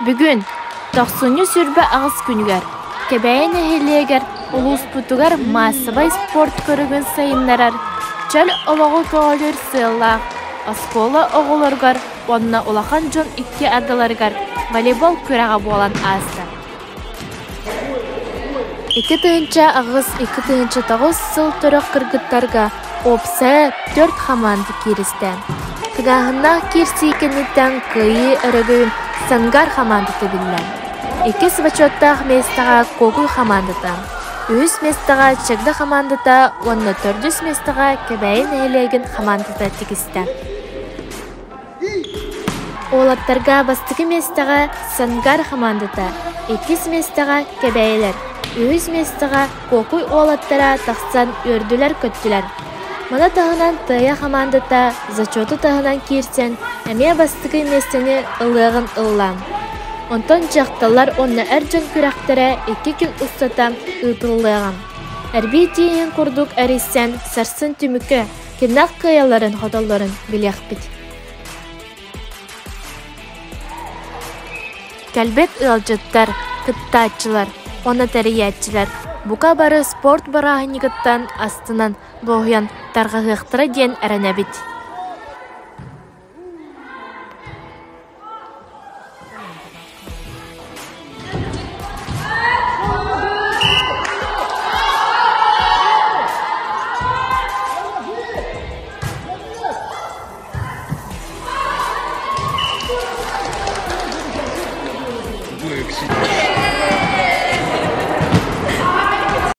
Бүгүн, тохсунньу 28 күнүгэр, Кэбээйи нэһилиэгэр улууспутугар маассабай спорт көрүҥүн сайыннарар, чөл олоҕу көҕүлүүр сыаллаах оскуола оҕолоругар уонна улахан дьон икки ардыларыгар волейбол күрэҕэ буолан ааста. 2008-2009 сыл төрөх кыргыттарга уопсайа түөрт хамаанда кииристэ. Тыҥааһыннаах киирсии кэнниттэн кыайыы өрөгөйүн Сангар хамаандата биллэ. Иккис бочуоттаах миэстэҕэ Куокуй хамаандата, үһүс миэстэҕэ Чагда хамаандата уонна төрдүс миэстэҕэ Кэбээйи нэһилиэгин хамаандата тигистэ. Уолаттарга бастакы миэстэҕэ Сангар хамаандата, иккис миэстэҕэ Кэбээйилэр, үһүс миэстэҕэ Куокуй уолаттара тахсан үөрдүлэр-көттүлэр. Маны таһынан Тыайа хамаандата зачету таһынан киирсэн, эмиэ бастакы миэстэни ылыаҕын ылла. Онтон дьахталлар уонна эр дьон күрэхтэрэ икки күн устата ыытыллыаҕа. Эрбии тииһин курдук эрийсэн, сарсын түмүккэ Кимнээх кыайалларын-хотоллорун билиэхпит. Кэлбит ыалдьыттар, кыттааччылар уонна тэрийээччилэр бука бары спорт бырааһынньыгыттан астынан, дуоһуйан тарҕаһыахтара диэн эрэнэбит.